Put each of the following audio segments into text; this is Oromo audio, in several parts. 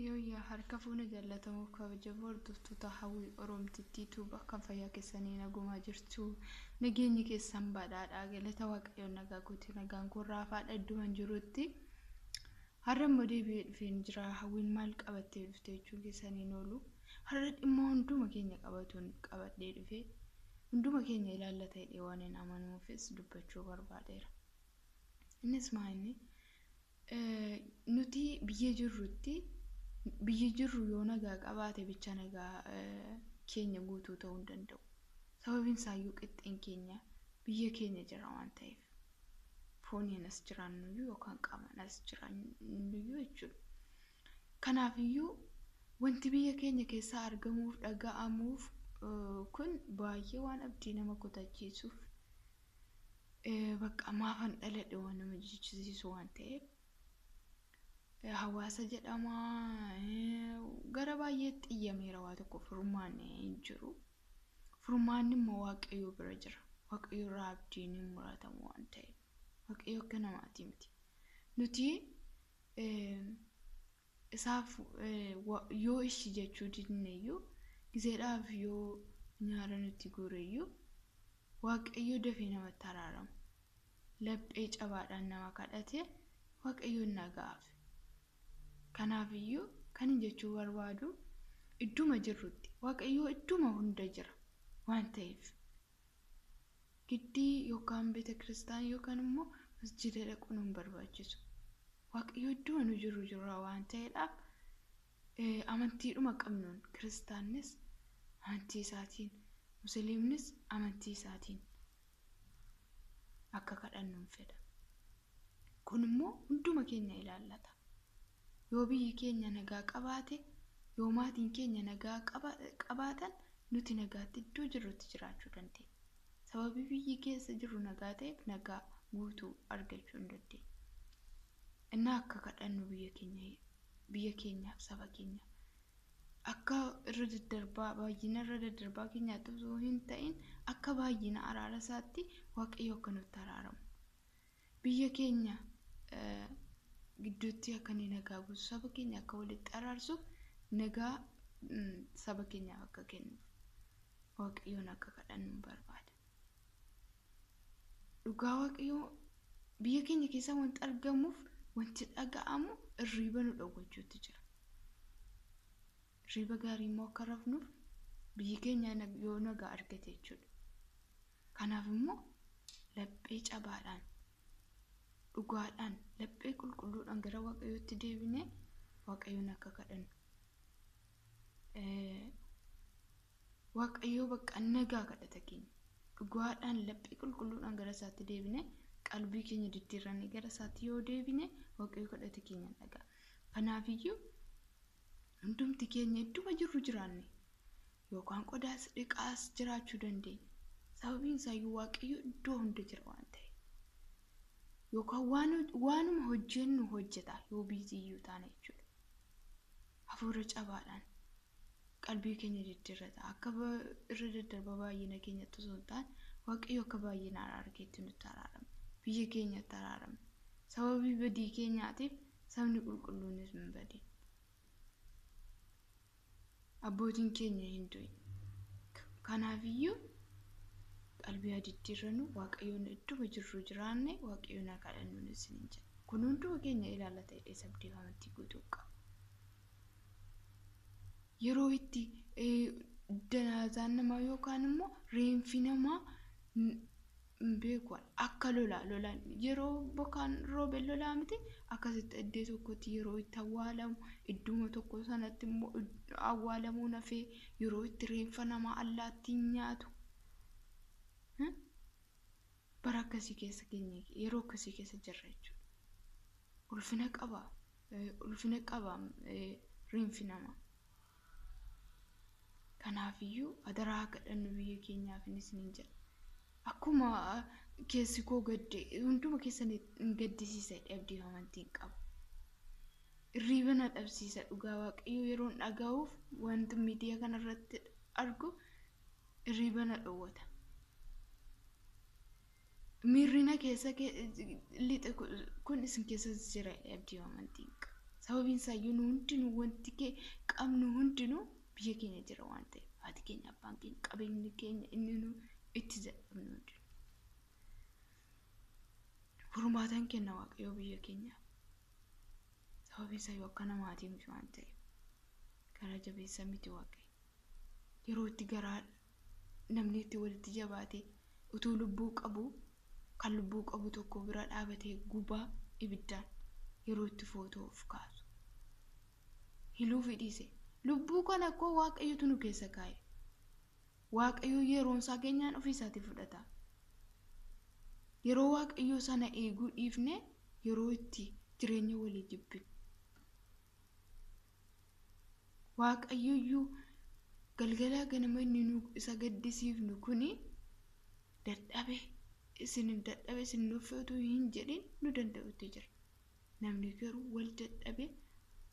Yooyyaa harka fuuna jaallatamuuf kabajamoo hordoftoota Hawwii Oromtittii Tuuba kan fayyaa keessanii nagumaa jirtu. Nageenyi keessan badhaadhaa galata Waaqayyoon nagaa kooti nagaan kun raafaadha idduman jirutti. Har'a immoo deebi'ee dhufeen jira. Hawwiin maal qabattee dhufte jechuun keessaniin oolu. Har'a dhimma hunduma keenya qabatuun qabadhee dhufe. Hunduma keenya ilaallata jedhee waan hin amanuufis dubbachuu barbaadeera. Innis maa inni nuti biyya jirrutti biyyi jirru yoo nagaa qabaate bicha nagaa keenya guutuu ta'uu hin danda'u. Sababiin isaayyuu qixxeen keenya biyya keenya jira waan ta'eef. Fooniin as jiraannuyyuu yookaan qaamaan as jiraannuyyuu jechuudha. Kanaafiyyuu wanti biyya keenya keessaa argamuuf dhaga'amuuf kun baay'ee waan abdii nama kutachiisuuf bakka maafan dhaladhe waan nama jechisiisu waan ta'eef. Hawaasa jedhama gara baay'eetti xiyyameera waa tokko furmaanni hin jiru. Furmaanni immoo Waaqayyoo bira jira. Waaqayyo irraa abdiin hin muratamu waan ta'eef. Waaqayyo akka namaati miti. Nuti isaaf yoo ishi jechuu didne iyyuu gizeedhaaf yoo nyaara nutti guure iyyuu Waaqayyo dafee namatti araarama. Laphee cabaadhaan nama kadhate Waaqayyoon naga'aaf. Kanaafiyyuu kan jechuu barbaadu idduma jirrutti Waaqayyoo idduma hunda jira waan ta'eef. Giddii yookaan beeta kiristaanii yookaan immoo masjida dhaquun hin barbaachisu. Waaqayyo idduma nu jirru jira waan ta'eedhaaf amantiidhuma qabnuun kiristaannis amantii isaatiin musliimnis amantii isaatiin akka kadhannuun fedha. Kun immoo hunduma keenya ilaallata. Yoo biyyi keenya nagaa qabaate, yoo maatiin keenya nagaa qabaatan nuti nagaatti iddoo jirrutti jiraachuu dandeenya. Sababii biyyi keessa jirru nagaa ta'eef nagaa guutuu argachuu hin dandeenya. Innaa akka kadhannu biyya keenyaaf saba keenyaaf akka irra daddarbaa baay'ina irra daddarbaa keenyaatti osoo hin ta'in akka baay'ina araara isaatti Waaqayyo akka nutti araaramu. Biyya keenya gidduutti akka inni nagaa buusu saba keenya akka walitti araarsuuf nagaa saba keenyaaf akka kennuuf Waaqayyoon akka kadhannu barbaada. Dhugaa Waaqayyoo biyya keenya keessaa wanti argamuuf wanti dhaga'amu irriiba nu dhowwachuutti jira. Irriiba gaarii immoo akka rafnuuf biyyi keenya yoo nagaa argate jechuudha. Kanaaf immoo laphee cabaadhaan dhugaadhaan laphee qulqulluudhaan gara Waaqayyootti deebinee Waaqayyoon akka kadhannu. Waaqayyoo bakka nagaa kadhata keenya dhugaadhaan laphee qulqulluudhaan gara isaatti deebinee qalbii keenya diddiirrannee gara isaatti yoo deebine Waaqayyo kadhata keenya dhaga'a. Kanaafiyyuu hundumti keenya idduma jirru jiraanne yookaan qodaas dhiqaas jiraachuu dandeenya. Sababiin isaayyuu Waaqayyo iddoo hunda jira waan ta'eef. Yookaan waanuma hojjennu hojjeta yoo biiziyyuu taane jechuudha. Hafuura cabaadhaan qalbii keenya diddiirrata. Akka irra daddarba baay'ina keenyatti osoo hin taane Waaqayyo akka baay'ina araara keetti nutti araarama. Biyya keenyatti araarama. Sababii badii keenyaatiif sabni qulqulluunis hin badin. Abbootiin keenya hin du'in. Kanaafiyyuu qalbii haa diddiirrannu Waaqayyoon idduma jirru jiraanne Waaqayyoon haa kadhannuun isiniin jedha. Kun hunduma keenya ilaallata jedhee sabdii amantii guutuu qaba. Yeroo itti janaazaan namaa yookaan immoo reenfi namaa hin beeku akka lolaa lolaan yeroo bokkaan roobe lolaa miti akkasitti iddoo tokkotti yeroo itti awwaalamu idduma tokko sanatti immoo awwaalamuu nafee yeroo itti reenfa namaa allaattiin nyaatu. Bara akkasii keessa keenya yeroo akkasii keessa jirra jechuudha. Ulfina qaba ulfina qaba reenfi namaa. Kanaafiyyuu adaraa kadhannu biyya keenyaaf isiniin jedha. Akkuma keessi koo gadde hunduma keessan hin gaddisiisa jedhee abdii amantii hin qabu. Irriiba na dhabsiisa dhugaa Waaqayyoo yeroon dhaga'uuf wanti miidiyaa kanarratti argu irriiba na dhowwata. Miirri na keessa lixe kun isin keessa jira jedhee abdii amantii hin qabu. Sababiin isaayyuu nu hundinuu wanti kee qabnu hundinuu biyya keenya jira waan ta'eef haati keenya abbaan keenya qabeenyi keenya inni nu itti dadhabnu hundinuu. Furmaatan kenna Waaqayyoo biyya keenyaaf. Sababiin isaayyuu akka namaatii miti waan ta'eef garaa jabeessa miti Waaqayyo. Yeroo itti garaa namni itti walitti jabaatee utuu lubbuu qabu kan lubbuu qabu tokko bira dhaabatee gubaa ibiddaan yeroo itti footoo of kaasu. Hiluu fidhiise. Lubbuu kana koo Waaqayyotu nu keessa kaa'e. Waaqayyo yeroon isaa keenyaan ofii isaatii fudhata. Yeroo Waaqayyo sana eeguu dhiifne yeroo itti jireenya walii jibbinu. Waaqayyo iyyuu galgala ganama inni nu isa gaddisiifnu kuni dadhabe isin dadhabe isin nuffee utuu hin jedhin nu danda'utti jira. Namni garuu wal dadhabe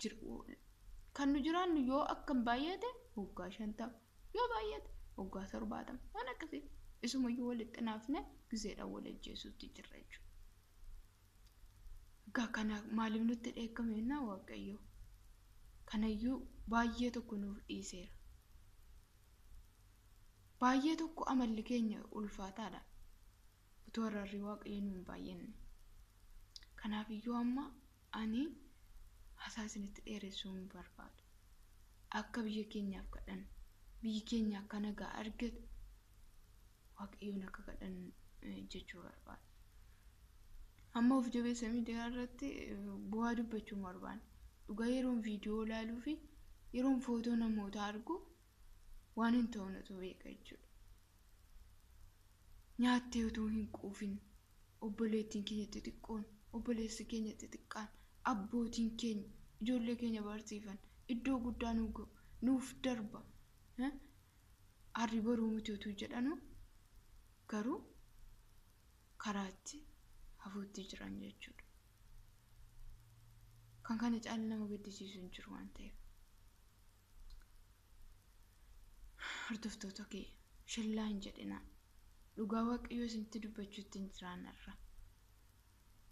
jiru. Kan nu jiraannu yoo akkam baay'ate waggaa 50 yoo baay'ate waggaa 70 waan akkasii isumayyuu walitti naafne gizeedhaan wal ajjeesuutti jirra jechuudha. Egaa kana maaliif nutti dheekkame jennaan Waaqayyo kanayyuu baay'ee tokko nuuf dhiiseera. Baay'ee tokko amalli keenya ulfaataadha. Utuu araarri Waaqayyo nuun baay'anne. Kanaaf iyyuu amma ani haasaa isinitti dheeressuu hin barbaadu. Akka biyya keenyaaf kadhannu, biyyi keenya akka nagaa argatu Waaqayyoon akka kadhannu jechuu barbaada. Amma of jabeessa miidiyaa irratti bu'aa dubbachuu hin barbaanne. Dhugaa yeroon viidiyoo ilaaluu fi yeroon footoo namootaa argu waan hin ta'uunatu beeka jechuudha. Nyaattee utuu hin quufin obboleettiin keenya xixiqqoon, obboleessi keenya xixiqqaan, abbootiin keenya ijoollee keenya barsiifan iddoo guddaa nuuf darba. Harri boruu miti utuu jedhanu garuu karaatti hafuutti jiran jechuudha. Kan kana caala nama gaddisiisu hin jiru waan ta'eef. Hordoftoota kee shillaa hin jedhinaa. Dhugaa Waaqayyoo isinitti dubbachuutti hin jiraannarra.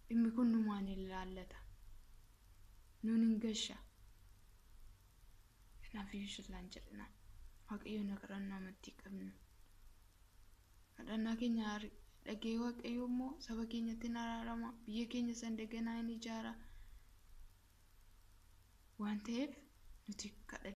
Dhimmi kun numaan ilaallata. Nuun hin gasha. Kanaafiyyuu shillaa hin jedhinaa. Waaqayyoon kadhannaa amantii qabnu. Kadhannaa keenya dhagee Waaqayyo immoo saba keenyatti hin araarama. Biyya keenya san daganaa hin ijaara. Waan ta'eef nuti kadhannaa.